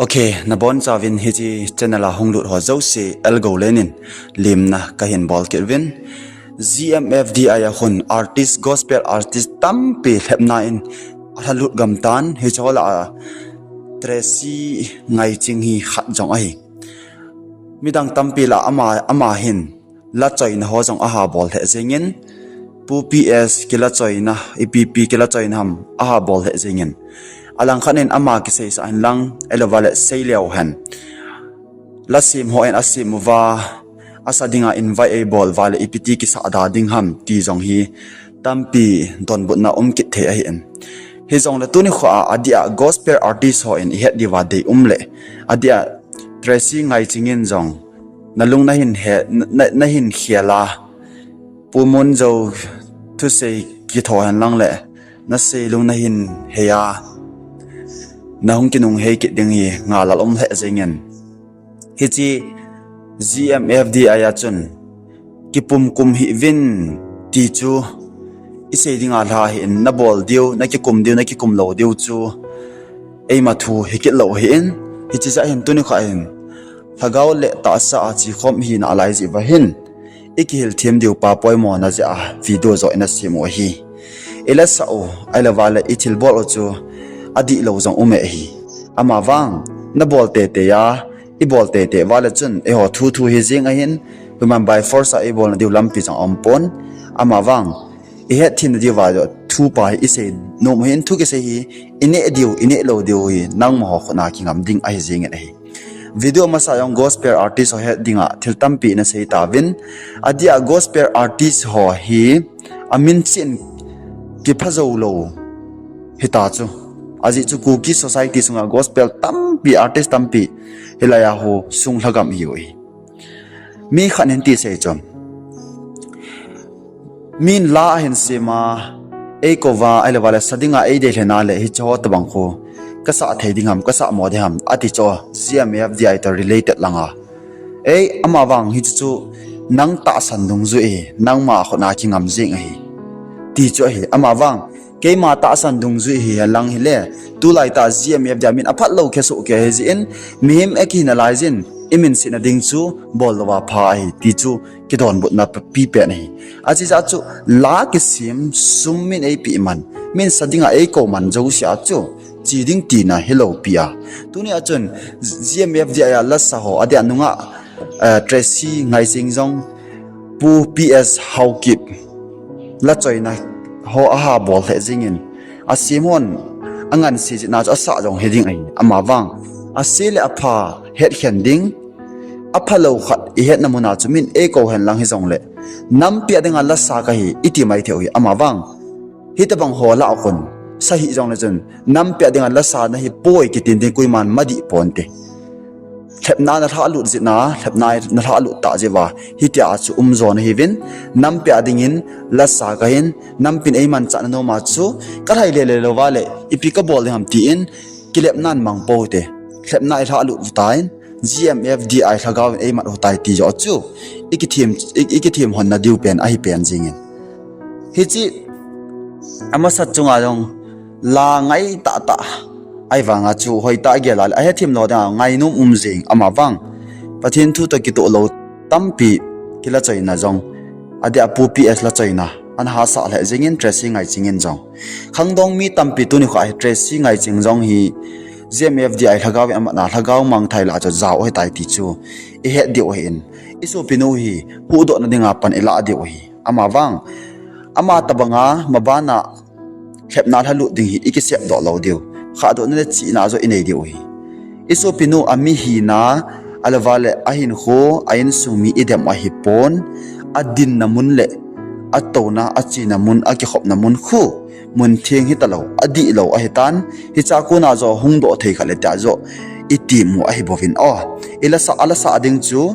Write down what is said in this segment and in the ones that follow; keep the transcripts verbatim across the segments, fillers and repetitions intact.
Ok, nabonchauvin hiche channel a hung lut ho jouse elgou lenin limna kahin bol kit uvin. G M F D I a hin artist, gospel artist tampi lhepna in alha lut gam tan, hiche ho lah a Tracy Ngaiching hi khat jong ahi. Midang tampi lah a ama, ama hin lachoina ho jong aha bol lheh jengin, Pu P S kilachoina, ipi pi kilachoina ham aha bol lheh jengin. Alangkhat in ama kiseisah hen lang, ahilouva le seileu hen. Lasem hon asem uva, asa dinga invite eibol uva le ipi ti kisah da ding ham ti jong hi tampi donbutna um kit thei ahin. Hijongle tuni khoa adia gospel artist hon ihet diuva deium le, adia Tracy Ngaiching in jong nalung nahin he, na, nahin khel a, Pu Munjo thusei kitho hen lang le, nasei lung nahin hei a, nahung kinunghei kit ding hi ngalal um lheh jengin. Hiche G M F D I a chun kipumkum hih uvin ti chu isei dinga lha hin, nabol diu, nakikum diu, nakikum lou diu chu eima thu hikit lou ahin, hiche jeh hin tuni khoa hin lhagao le tahsa a chekhom ihina alai jeh uva hin, ikihil them diu pa poimona jeh a video joh ina sem u ahi. Ilasah u, ahilouva le ithilbol u chu adihlou jong um e ahi. Amavang, nabol teitei a, ibol teitei uva le chun eiho thu thu hi jeng ahin, human by force a ibolna diu lampi jong aumpon. Amavang, ihet them na diuva joh thu pa hi isei nom u ahin, thu kisei hi ineh diu, ineh lou diu hi nangma ho khut a kingam ding ahi jengin ahi. Video masa jong gospel artist ho het dinga thil tampi ina sei tauvin. Adia gospel artist ho hi amin chen kipha jou lou hita chu. Ajeh chu Kuki society sunga gospel tampi, artist tampi hilai a ho sung lhagam ihiu ahi. Mi khat in ti sei chu, min la ahin sem a, eikouva, ahilouva le sa dinga eidei lhena le hiche ho tobang khu kasah thei ding ham, kasah mo ding ham ati chu, G M F D I toh related langa. Ei, amavang hiche chu nang tahsan dungjui ahi, nangma khut a kingam jeng ahi, ti chu ahi. Amavang keima tahsan dungjui hi hen lang hile, tulai tah G M F D I a min aphat lou khe soh kei ahi jeh in, mihem ikihina lai jeh in imin setna ding chu bol louva pha ahi ti chu kidonbutna pi pen ahi. Ache jeh chu la kisem, sum min eipeh man, min sa dinga eikou man jouse a chu che ding tina hilou pi a. Tuni a chun G M F D I a lasa ho, adia nungah, eh, Tracy Ngaiching jong Pu P S Haokip lachoina ho aha bol lheh jengin, asem hon anganse jeh a chu asah jong hiding ahi. Amavang ase le apha hetkhen ding, aphalou khat ihetna mun a chu min eikou hen lang hijongle, nampi a dinga lasa kahi iti mai thei u ahi. Amavang hitobang ho lah a khun sa hih jongle chun, nampi a dinga lasa nahipoi kitin ding koiman madih ponte. Lhepna nalhahlut jeh a, lhepna nalhahlut tah jeh uva hitia chu umjo nahiuvin, nampi a dingin lasa kahin, nampin eimanchah na nom a chu kalhai lele louva le ipi kabol ding ham tin kilepna namang pou te. Lhepna ilhahlut u tan, G M F D I lhagao in eimat u tai ti joh chu ikithem, i, ikithem honna diu pen ahi pen jengin. Hiche amasa chunga jong la ngai tahtah ahivanga chu hoitah gel a le ahethem lou dinga ngainom um jeng. Amavang Pathen thu toh kitoh lou tampi kilachoina jong, adia Pu P S lachoina ana hahsat lheh jengin, Tracy Ngaiching in jong. Khangdong mi tampi tuni khoa hi Tracy Ngaiching jong hi G M F D I lhagao in amatna, lhagao mangthai lah a chu jao ahitai ti chu ihet diu ahin, isopinu hi huhdohna dinga pan ilah diu ahi. Amavang ama tobanga mabana lhepna lhalut ding hi ikisepdoh lou diu, khahdohna le chihna joh inei diu ahi. Isopinu amihina, ahilouva le ahinkho, a insung mi idem u ahipon, adinna mun le atouna, achena mun, akikhopna mun khu mun theng hitalou, adihlou ahitan, hichea kona joh hungdoh thei khat le tia joh itimu ahibouvin o. Ilasa, alasa ding chu,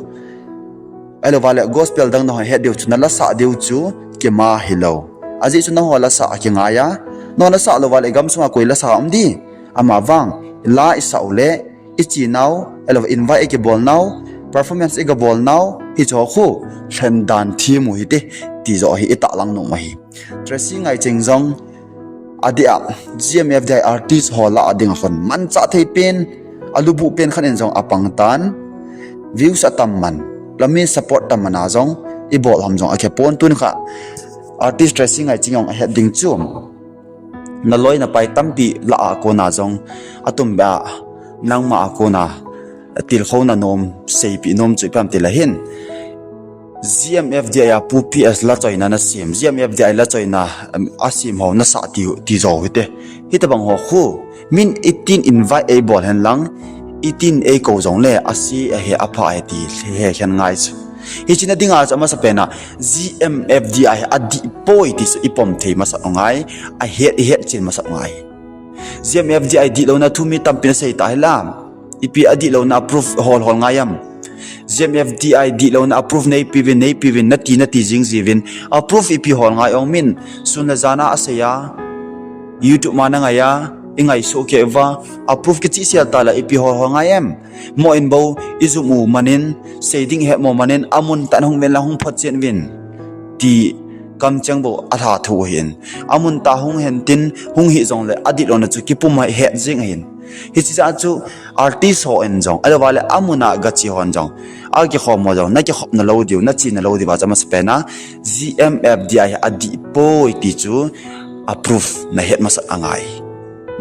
ahilouva le gospel dang nahon het diu chu, nalasah diu chu kima hilou. Ajeh chu nangho lasah kingai a, nangho nasah louva le gamsunga koi lasah um di? Amavang la isah u le ichenau, ahilouva invite ikibolnau, performance igabolnau, hicheho khu lhendan thim u hite, ti joh hi itahlang nom ahi. Tracy Ngaiching jong adia G M F D I artist ho lah a dinga khun manchah thei pen, alubuh pen khat in jong apang tan, views atam man, lamin support tam man a jong, ibol ham jong akipon tun kha, artist Tracy Ngaihching jong ahet ding chu. Naloi napai tampi lah a kona jong, atum beh a, nangma a kona, tilkhouna nom, seipeh nom chu ipi ham tile hin. G M F D I a Pu P S lachoina nasem, G M F D I lachoina, um, asem ho nasah ti, ti jou hite. Hitobang ho khu, min itin invite eibol hen lang, itin eikou jongle, ase ahi apha ahi ti hekhen ngai chu. Hiche na dinga chu amasapen a, G M F D I adih poi ti chu ipom thei masat u ngai, ahet, ihet chen masat u ngai. G M F D I dihlouna thu mi tampin asei ta hilam. Ipi adihlouna a proof hol hol ngai am. G M F D I dihlouna a proof neipeuvin, neipeuvin, nati, nati jing jiuvin. A proof ipi hol ngai ong min. Sun le jan a asei a, YouTube ma nangai a, ingai soh kei uva. A proof kicheh sel ta le ipi hol hol ngai em. Mo in bou, ijum u manin, sei ding ihet mo manin, amun tah in hung uvin lang hung photchen uvin. Ti kamcheng bou alha thu ahin. Amun tah hung hen tin, hung hi jongle, adihlouna chu kipum a ihet jing ahin. Hiche jeh a chu artist hon jong, ahilouva le amun a gache hon jong, akikhom ho jong, nakikhopna lou diu, nachena lou diuva chu amasapen a, G M F D I adih poi ti chu, a proof nahet masat angai.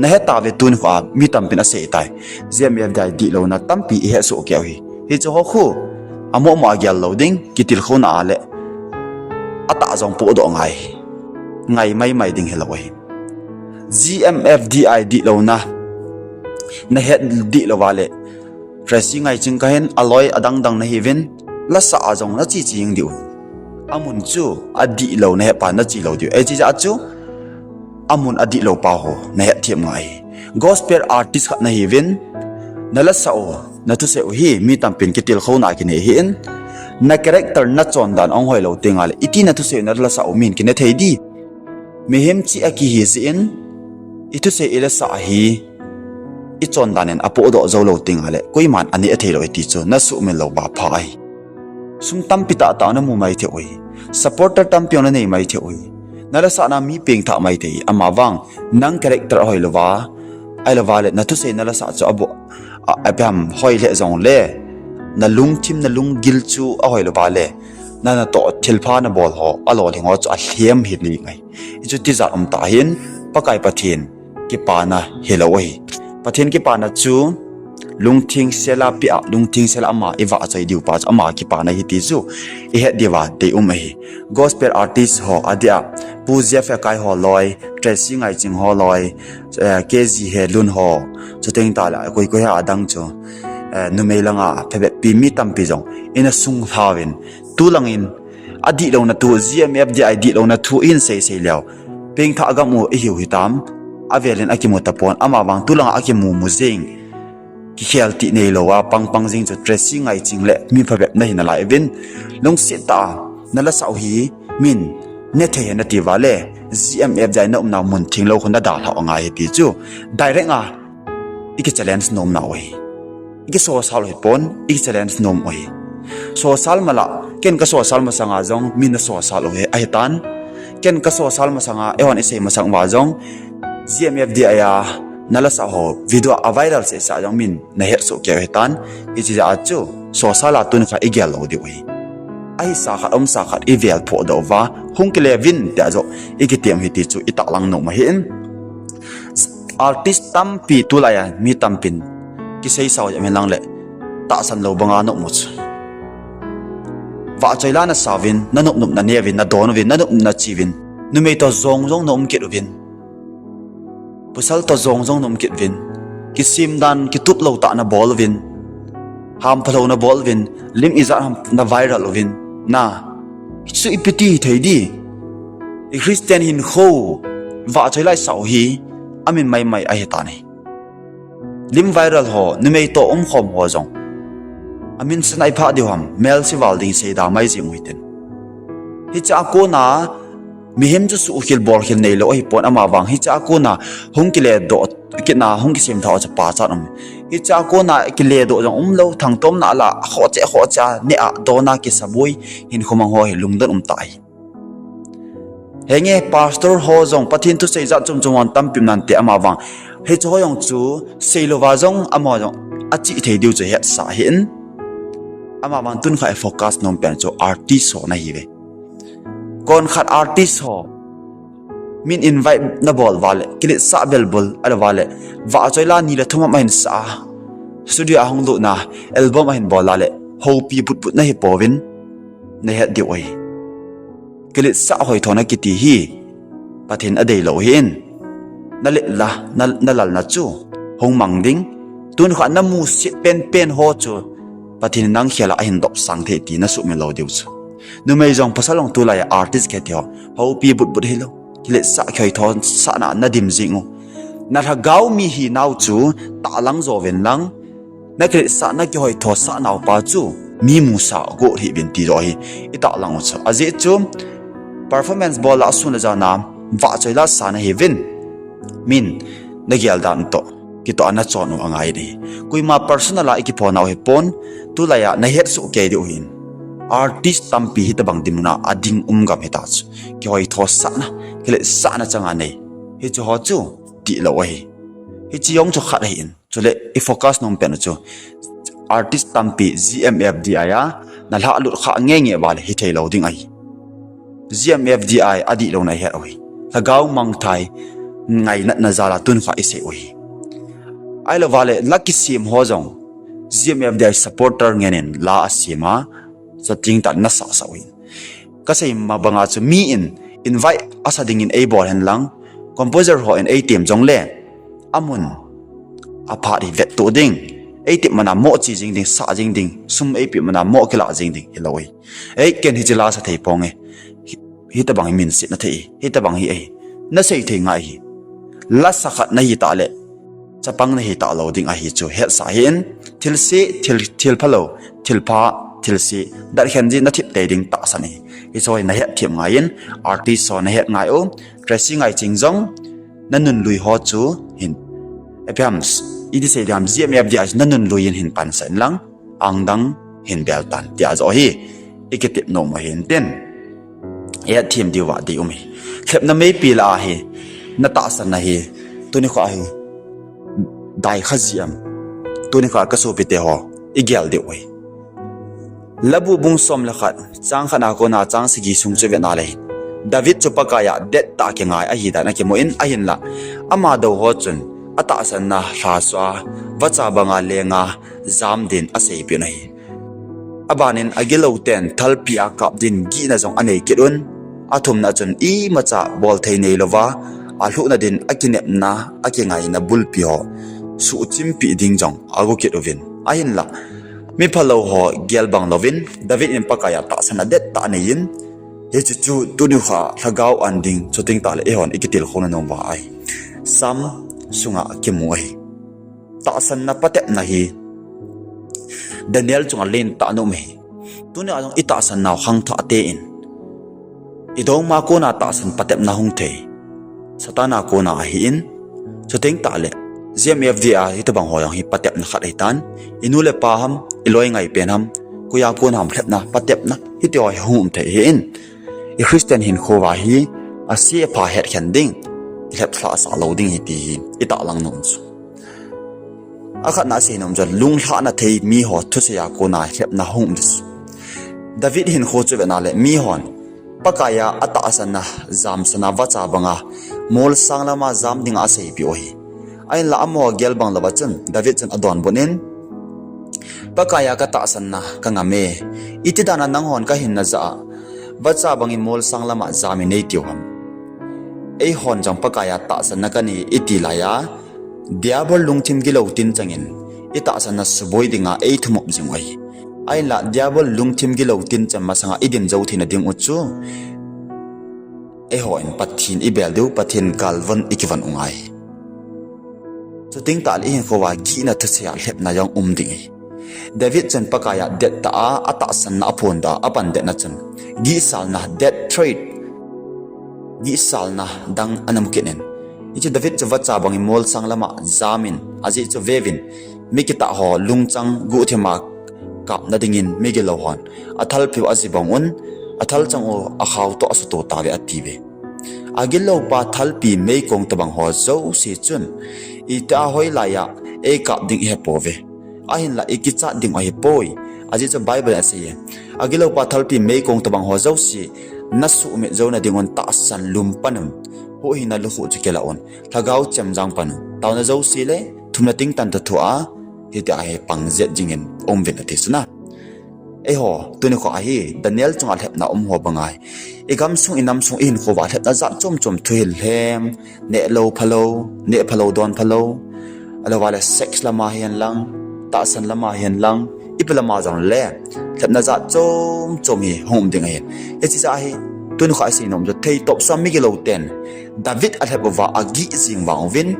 Nahet tauve tun kho a, mi tampin asei tai. G M F D I dihlouna tampi ihet soh kei u hi. Hiche ho khu, amo mo a gel lou ding, kitilkhouna a le, atah jong pohdoh ngai. Ngai mai mai ding hilou ahi. G M F D I dihlouna, nahet dihlouva le, Tracy Ngaihching kahin, aloi adang dang nahiuvin, lasah a jong nache che jing diu. Amun chu, adihlou nahet pa nache lou diu. Hiche jeh a chu, amun adihlou pa ho, nahet them ngai. Gospel artist khat nahiuvin, nalasah u, nathusei u hi, mi tampin kitilkhouna kinei ahin, na character nachon dan ahung hoilou tengle, iti nathusei u nalasah u min kine thei di. Mihem cheh a kihi jeh in, ithusei ilasah hi, ichon dan in apohdoh jou lou tengle, koiman aneh theilou ahi ti chu, nasuhmil lou uva pha ahi. Sum tampi tah tah namu mai thei u hi. Supporter tampi jong nanei mai thei u hi. Nalasahna mi pengthah mai thei, amavang, nang character ahoilouva, ahilouva le, nathusei nalasah chu abo, a, ipi ham hoi lheh jongle, nalungthim nalunggil chu ahoilouva le, na natoh thilpha nabol ho, alolhing ho chu alhem hi ding ahi. Hichu tijat umtah ahin, Pakai Pathen kipana hilou ahi. Pathen kipana chu, lungtheng sel a peh a, lungtheng sel a ama ivahchoi diu pa chu ama kipana ahi ti chu, ihet diuva deium ahi. Gospel artist ho adeh a, Pu Jeff Hekai ho loi, Tracy Ngaihching ho loi, eh, K G Helun ho, chuteng tah le, koi koi hi adang chu, eh, numei langa phabep pi mi tampi jong, ina sunglhauvin, tulangin, adihlouna thu, G M F D I dihlouna thu ihin sei sei leu, pengthah gam u ihiu hitam, avelin akimu tapon, amavang tulanga akimu mu jing, kikhel tih neilouva pang pang jing chu Tracy Ngaihching le mi phabep nahi nalai uvin, lungset tah a, nalasah u hi, min, neh thei ahi natiuva le, G M F D I naumnau mun thenglou khu nadalhah u angai ahi ti chu, direct a, iki challenge nomnau ahi. Iki sosal u hipon, iki challenge nom u ahi. Sosal mala, ken kasosal masanga jong, min nasosal u ahi, ahitan. Ken kasosal masanga, eihon isei masang uva jong, G M F D I a, nalasah ho, video a viral sehseh jong min, nahet soh kei u ahitan. Hiche jeh a chu, sosal a tun kha igel lou diu ahi. Ahisa khat, aumsa khat, ivel phohdoh uva, hung kile uvin, tia joh, ikitem u ahi ti chu, itahlang nom ahin. Artist tampi tulai a mi tampin kiseisau jep hen lang le tahsan lou banga naum u chu. Vahchoi la nasauvin, nanop nop naneh uvin, nadon uvin, nanop nop nache uvin, numei toh jong jong naum kit uvin, pasal toh jong jong naum kit uvin, kisem dan kitup lou tah nabol uvin, hamphalou nabol uvin, lim ijat ham naviral uvin, na, hichu ipi ti hithei di. I Christian hinkho, vahchoi la isau hi, amin mai mai ahitan ahi. Lim viral ho, numei toh umkhom ho jong, amin sana iphah diu ham, melse val ding seida mai jing u hitin. Hichea kona, mihem chu suhkhel bolkhel neilou ahipon amavang. Hichea kona, hung kiledoh kitna, hung kisemthah u chu pachat um. Hichea kona, kiledoh jong umlou, thangtomna la, khohcheh khohcheh a, neh a, dona kisaboi, hinkho mang ho hi lungdon umtah ahi. Henge pastor ho jong, Pathen thusei jat chom chom hon tampi um nante amavang. Hiche ho jong chu, seilouva jong, amaho jong, achih thei diu chu hetsah hih in. Amavang tun kha i focus nom pen chu artist ho nahiuve. Konkhat artist ho min invite nabol uva le, kiletsah belbul, ahilouva le, vahchoi la ni le thum ham ahin sah a, studio a hung lutna, album ahin bol a le, houpi butbut nahi pouvin, nahet diu ahi. Kiletsah hoithona kiti hi Pathen adeilou ahin. Nalet la, na, nalalna chu hung mang ding. Tun kha namusit penpen ho chu Pathen in nang khel a ahin dopsang thei ti nasuhmil lou diu chu. Numei jong pasal jong tulai a artist kiti ho, houpi butbut hilou, kiletsah kihoithosahna nadim jing u. Nalhagao mi hinau chu tahlang jouvin lang, nakiletsahna kihoithosah naupa chu mi musa go hih uvin ti joh hi itahlang u chu. Ajeh chu performance bol a sun le jan a vahchoi la sa nahiuvin, min nagel dan toh kitoh a nachon u angai ding ahi. Koima personal a ikiphonna u hipon, tulai a nahetsoh kei diu ahin. Artist tampi hitobang dinmun a ading um gam hita chu. Kihoithosahna, kiletsahna chang a nei, hiche ho chu dihlou ahi. Hiche jong chu khat ahin. Chule i focus nom pen u chu artist tampi G M F D I a nalhahlut kha ngenge uva le hitheilou ding ahi. G M F D I adihlouna ihet u ahi. Lhagao mangthai ngainatna jal a tun kha isei u ahi. Ahilouva le la kisem ho jong G M F D I supporter ngen in la asem a, chuteng tah nasahsah u ahin. Kasei ma banga chu mi in invite asa dingin eibol hen lang, composer ho in eitem jongle, amun aphat hi vettoh ding, eitep mana mo che jing ding, sah jing ding, sum eipeh mana mo kilah jing ding hilou ahi. Ei, ken hiche la sa thei ponge. Hi, hitobang hi minsetna thei, hitobang hi ahi, nasei thei ngai ahi. Lasa khat nahi tah le chapang nahi talou ding ahi chu hetsah hih in. Thilse, thil, thilphalou, thilpha, thilse, datkhen ji nathip tei ding tahsan ahi. Hiche hi nahet them ngai in, artist ho nahet ngai u, Tracy Ngaiching jong nanunlui ho chu hin, ipi ham, iti sei ding ham, G M F D I chu nanunlui in hin pansah in lang, angdang hin bel tan tia joh hi ikitep nom u ahin tin, ihet them diu va dei um ahi. Lhepna meipi lah a hi natahsanna hi tunikho hi dai kha ji em? Tunikho kasopite ho, igel diu ahi. Labu bung som le khat, chang khat na kona chang sagi sung chu vetna le hin, David chu Pakai a dettah kingai ahidan akimun, ahinla ama dou ho chun atahsanna lhasua, vacha banga lenga jam din aseipeh un ahi. Abanin agilou ten thalpi a kap din gihna jong anei kit un. Athumna chun imacha bolthei neilouva, alhuhna din akinepna, akingaina bulpi ho suhchimpeh ding jong ago kit uvin. Ahinla miphalou ho gelbang louvin David in Pakai a tahsanna dettah anei in, hiche chu tunikho lhagao an ding, chuteng tah le eihon ikitilkhouna nom uva ahi. Sam sunga kimu ahi. Tahsanna patepna hi Daniel chunga lentah ana um ahi. Tunia jong itahsannau khangthah tei in, idouma kona tahsan patepna hung thei Satan a kona ahin, chuteng tah le G M F D I a hitobang ho jong hi patepna khat ahitan, inu le pa ham, iloi ngai pen ham, koia kona ham lhepna patepna hiti ho hi hung um thei ahin, i Christian hinkho uva hi ase apha hetkhen ding, ilhep lhahsah lou ding ahi ti hi itahlang nom chu. Akhatna asei nom chu lunglhahna thei mi ho thusei a kona lhepna hung um chu. David hinkho chu vetna le mihon Pakai a atahsanna jamsana vacha banga molsang lama jam dinga aseipeh u ahi. Ahinla amaho gelbang louva chun David chun adonbut in, Pakai a katahsanna kangam e, iti dana nanghon kahinna jah a vacha bangin molsang lama jam in neitiu ham? Eihon jong Pakai a tahsanna kanei iti laiya, Diabol lungthim gilou tinchangin itahsanna suboi dinga eithumop jing u ahi. Ahinla Diabol lungthim gilou tinchan masanga idin jou theina ding u chu, eihon Pathen ibel diu, Pathen galvon ikivon u ngai. Chuteng tah le ihinkho uva gihna thusei a lhepna jong um ding ahi. David chun Pakai a dettah a, atahsanna aphondoh a, apan detna chun gihsalna, death threat, gihsalna dang ana mu kit in. Hichu David chu vacha bangin molsang lama jam in, ajeh chu veuvin, mi kitah ho lungchang guhthima kapna dingin migilou hon athalpiu ajibang un, athalchang u akhao toh asuto tauve atiuve. Agilou pa thalpi meikong tobang ho jouse chun, itih a hoilaiya eikap ding ihepouve. Ahinla ikichat ding ahipoi. Ajeh chu Bible in asei e. Agiloupa thalpi meikong tobang ho jouse, nasuhmit jouna dingun tahsan lum pan un. Huhhingna lukhuh chu kilah un. Lhagao chemjang pan un. Taona jouse le, thumna tingtang toh thua, hitia hi pang jet jingin umuvin ati chu na. Eiho, tunikho ahi, Daniel chunga lhepna um ho banga hi. Igamsung, inamsung, ihinkhouva lhepna jat chom chom, thuhil lhem, nehlou phalou, neh phalou, don phalou. Ahilouva le sex lama hihen lang, tahsan lama hihen lang, ipi lama jongle, lhepna jat chom chom hi hung um ding ahi. Hiche jeh a hi, tunikho a isei nom chu, theitop sua migilou ten David alhep uva agih jing vang uvin,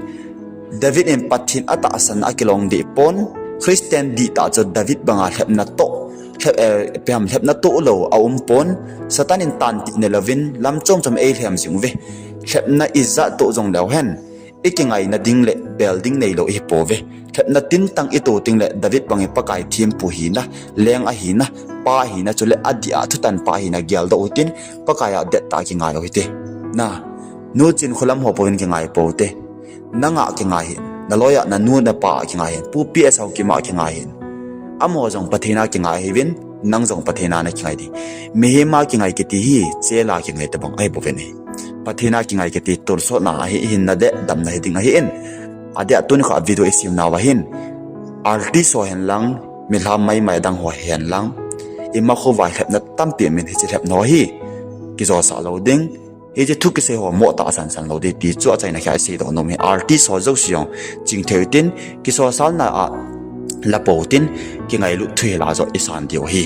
David in Pathen atahsan akilong deh pon, Christian dihtah chu David banga lhepna toh, lhep, eh, ipi ham lhepna toh lou aum pon, Satan in tanti ne louvin lam chom chom eilhem jing uve. Lhepna ijat toh jong leu hen, ikingaina ding le bel ding neilou ihipouve. Lhepna tingtang itoh tengle David bangin Pakai thempu hina, leng ahina, pa ahina, chule adih a thutanpa ahina geldoh uhitin, Pakai a dettah a kingai u hite. Na, nu Chinkholam ho pouvin kingai poute. Nanga kingai hih in, naloi a nanu napa a kingai hih in, Pu P S Haokip a kingai hih in. Amaho jong Pathen a kingai ahiuvin, nang jong Pathen a nakingai ding. Mihem a kingai kiti hi, jail a kingai tobang ahibouvin ahi. Pathen a kingai kiti tolsotna ahi, hinna deh, damna hiding ahin. Adeh a tunikho a video isemnauva hin, artist ho hen lang, milham maimai dang ho hen lang, imakhouva lhepna tampi umin hiche lhepna ho hi kijosah lou ding. Hiche thu kisei ho mo tahsan san lou ding ti chu achaina khel a iseidoh nom ahi. Artist ho jouse jong chingthei utin, kisosalna a lapou tin, kingailut thuhil a joh isan diu ahi.